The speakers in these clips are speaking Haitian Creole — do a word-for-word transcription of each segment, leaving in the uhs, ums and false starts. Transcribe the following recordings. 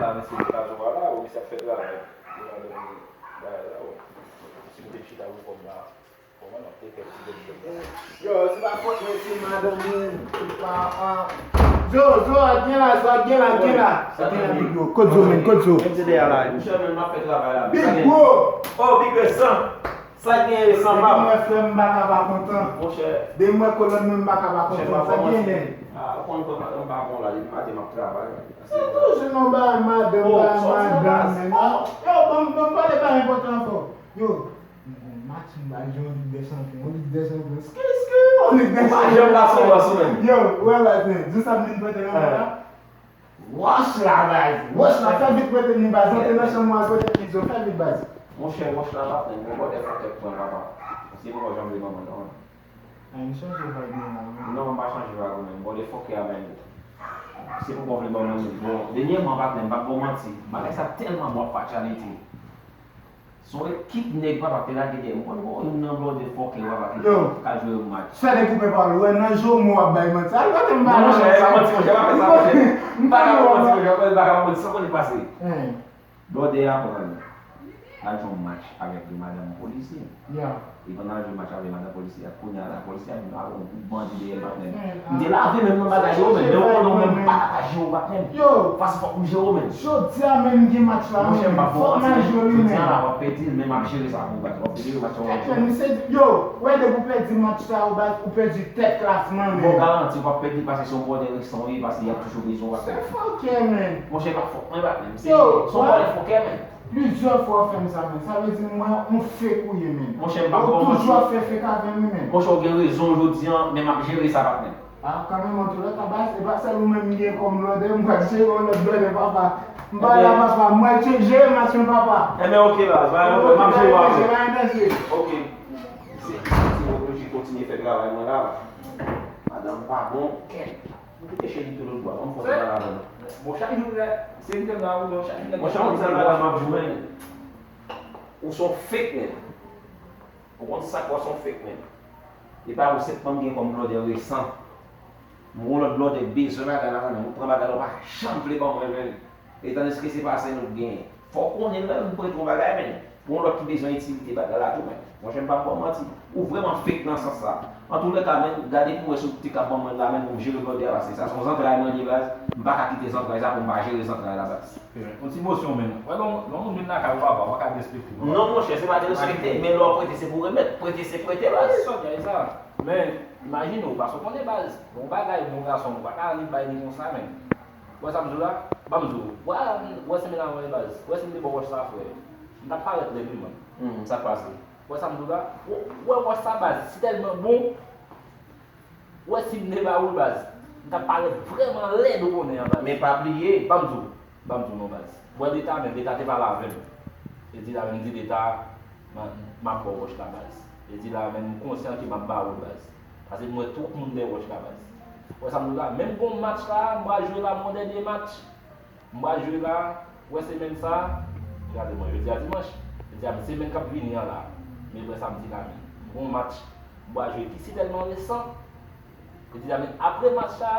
Sa mesye Kazo a la, wi, sa fè travay. Li pa menm bagay la, wi. Si m te chita pou kòb la, kòman n ap te fè ti dèm dèm la? Yo, se pa fòt mwen, se madanm ou, se pa, ah. Zo, Zo, a gen la, Zo, a gen la, gen la. A gen la, Big Bro. Kot Zo, men, kot Zo. Menm se deyè la. Monchè, men m ap fè travay la. Big Bro! Oh, Big Resan! Sa gen, Resan, pa. Depi m wè frè m, m pa ka pa kontan. Monchè. Depi m wè kolòn mwen, m pa ka pa kontan. Sa gen, men. Ah, ou konn kòman m pa bon la, depi maten m ap travay. Ou toujou nan bagay madanm, bagay madanm, men. Oh, yo, ban m, ban m pale bagay enpòtan ankò. Yo, m gon match, m ba jwe yon Lig dè Chanpyon, yon Lig dè Chanpyon. Ski, ski, yon Lig dè Chanpyon. Ou pa janm la sou wòch ou menm. Yo, ou wè baz, men, di sa m vin pote nan mwen la. Wòch la, baz. Wòch la, fè vit pote m li, baz. Antre nan chanm ou al pote m li, Zo, fè vit, baz. Monchè, wòch la pa plenn, bon, bòdè fòkè pran, papa. Se pou wè janm vle manman, non. Ay, m chanje vag mwen la, wi. Non, m pa chanje vag ou menm. Bon, de fòkè a menm. Se pou w vle ban mwen menm. Bon, dènyèman, patnè, m p ap ba w manti. Bagay sa tèlman bon, fatality. Se yon ekip nèg papa te lage dèyè m. Konn gon youn nan blòdè fòkè papa ki ka jwe yon match. Fè dekoupe pawòl. Ou wè nan jou mwen w ap bay manti. Al kote m pa nan manti. Non, monchè, pa manti, monchè, pa fè sa, monchè. M pa ka ba w manti, monchè, m pa ka ba w manti, sa konn pase. Blòdè a pran l. L al jwe yon match avèk yon madanm polisye. Li pandan l al jwe match avèk madanm polisye a, kounye a la, polisye a vin lage yon gwoup bandi dèyè l, patnè m. M te lave men m nan bagay yo, men, men ou konnen w menm m pa ka pa jere w, patnè m. Yo! Paske fòk m jere w, men. Jodi a menm gen match la, men. Monchè, m p ap ba w manti, men. Jodi a la, w ap pèdi l, men m ap jere sa pou ou, baz. W ap jere match la, w ap jere. Yo, wè depi w pèdi match sa, ou, baz, ou pèdi tèt klasman, men. Bon, garanti, w p ap pèdi l, paske se yon blòdè resan w ye, paske y ap toujou bezwen w, patnè m. Se fòkè, men. Monchè, pa fòk mwen, patnè m. Se, se yon blòdè fòkè, men. Plizyè fwa w fè m sa, men. Sa vle di m wè yon fake ou ye, men. Monchè, m p ap ba w manti. Ou toujou ap fè fake avè m, wi, men. Monchè, w gen rezon jodi a, men m ap jere sa, patnè m. Ah, kanmenm, antoulèka, baz, se pa sèl ou menm m gen kòm blòdè, m pral jere yon lòt blòdè, papa. M pa la, papa. M pral jere match mwen, papa. Enben, oke, baz, m ap jere w apre. Oke. Se, se oblije kontinye fè travay mwen la. Madanm pa bon, kèt. Ou kite cheri tou lòt bò, ban m fè travay la. Bon, chak jou, se li menm la, ou non, chak jou. Bon, chak moun sa la, m ap jwenn. Ou se yon fake, men. Ou konn sa k fè w se yon fake, men. E pa ou sèlman m gen kòm blòdè resan. M gon lòt blòdè bezwen bagay la, men ou pran bagay la, ou pa janm vle ban mwen, men. Etandiske se pa sèl ou k genyen. Fò w konnen lè m prete w bagay, men. Gon lòt ki bezwen itilite bagay la tou, men. Monchè, m p ap ba w manti. Ou vrèman fake nan sans sa. Antoulèka, men, gade pou w wè si w te ka ban mwen l la, men, pou m jere blòdè a, paske sa se yon zantray mwen li ye, baz. M pa ka kite zantray sa pou m pa jere zantray la, baz. Yon ti mosyon, men. Wè, lè yon, lè yon moun vin lakay ou, papa, ou pa ka derespekte, non. Non, monchè, se pa derespekte, men lè w prete, se pou remèt. Prete, se prete, baz. Wi, sa w di a, e sa. Men, imajine w, paske w konnen, baz, yon bagay, yon gason, ou pa ka annik bay li konsa, men. Wè sa m di w la? Ban m di w. Wè, wè semèn avan, baz. Wè si m te ba w wòch sa, frè. M t ap parèt lèd, wi, mwen. Hmm, sa k pase? Wè sa m di w la? Wè, wè wòch sa, baz. Si tèlman bon, wè si m te ba ou l, baz. M t ap parèt vrèman lèd, ou konnen an, baz. Men pa bliye. Ban m di w. Ban m di w non, baz. Wè Beta, men Beta te pale avè m. E di la, men m di Beta, m a, m ap ba w wòch la, baz. E di la, men m konsyan ke m ap ba ou l, baz. Paske m wè twòp moun dèyè wòch la, baz. Wè sa m di w la? Menm gon match la, m pral jwe la, m gon dènye match. M pral jwe la, wè semèn sa, gade mwen, jodi a dimanch. Jodi a, semèn k ap vini an la, men wè samdi la, men m gon match, m pral jwe ki sitèlman resan. Jodi a, men apre match sa,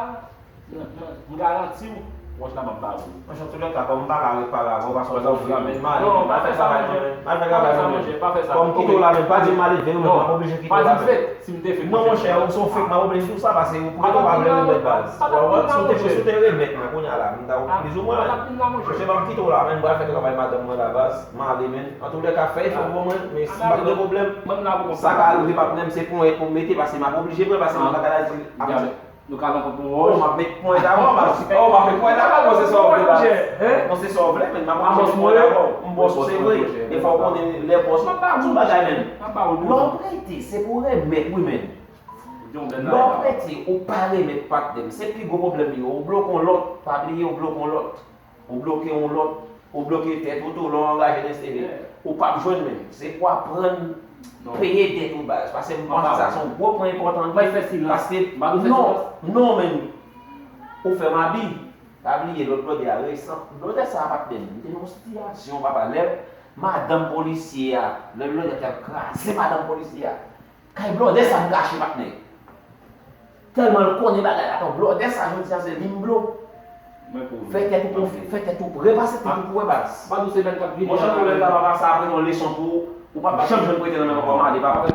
m, m, m garanti w, wòch la m ap ba ou. Monchè, antoulèka, kòm m pa ka ret pale avè w, paske w sòt vle, men m ale, men m al fè travay mwen, men m al fè travay mwen, men. Kòm m kite w la, men pa di m ale vre, men m ap oblije kite w la, men. Si m te fake, non, monchè, ou se yon fake, m ap oblije di w sa, paske ou prete w pa vle remèt baz. Ou wè, si w te, si w te remèt mwen kounye a la, m ta w plizoumwen, men. Monchè, ban m kite w la, men, m pral fè travay madanm mwen la, baz. M ale, men. Antoulèka, fè efò pou mwen, men si m pa gen pwoblèm, sa ka rive, patnè m, se ponyèt pou m mete, paske m ap oblije pran, paske m pa ka di apre. Nou ka rankontre yon wòch. Oh, m ap met ponyèt avè w, baz. Oh, m ap met ponyèt avè w, bon, se sa w vle, baz. Bon, se sa w vle, men m ap met ponyèt avè w. M bòs ou, se vre. Men fò w konnen lè bòs ou, m ap ba w yon bagay, men. Lè w prete, se pou w remèt, wi, men. Lè w prete, ou pa remèt, patnè m. Se pi gwo pwoblèm li ye. Ou bloke yon lòt, pa bliye ou bloke yon lòt. Ou bloke yon lòt, ou bloke tèt ou tou, lè w angaje nan S T V, ou p ap jwenn menm. Se pou aprann peye dèt ou, baz. Paske m panse sa se yon gwo pwen enpòtan. Paske, non, non, men ou fè m abi. Pa bliye, lòt blòdè a resan. Blòdè sa a, patnè m, m te nan yon sitiyasyon, papa, lè madanm polisye a, lè blòdè a t al kraze madanm polisye a. Kay blòdè sa m kache, patnè. Tèlman l konnen bagay la, atò, blòdè sa jodi a se li m blo. Fè tèt ou konfi, fè tèt ou, repase tèt ou pou wè baz. Monchè, tou lè l t ap pase apre yon leson pou ou, ou p ap janm jwenn prete nan men kòm ale, papa.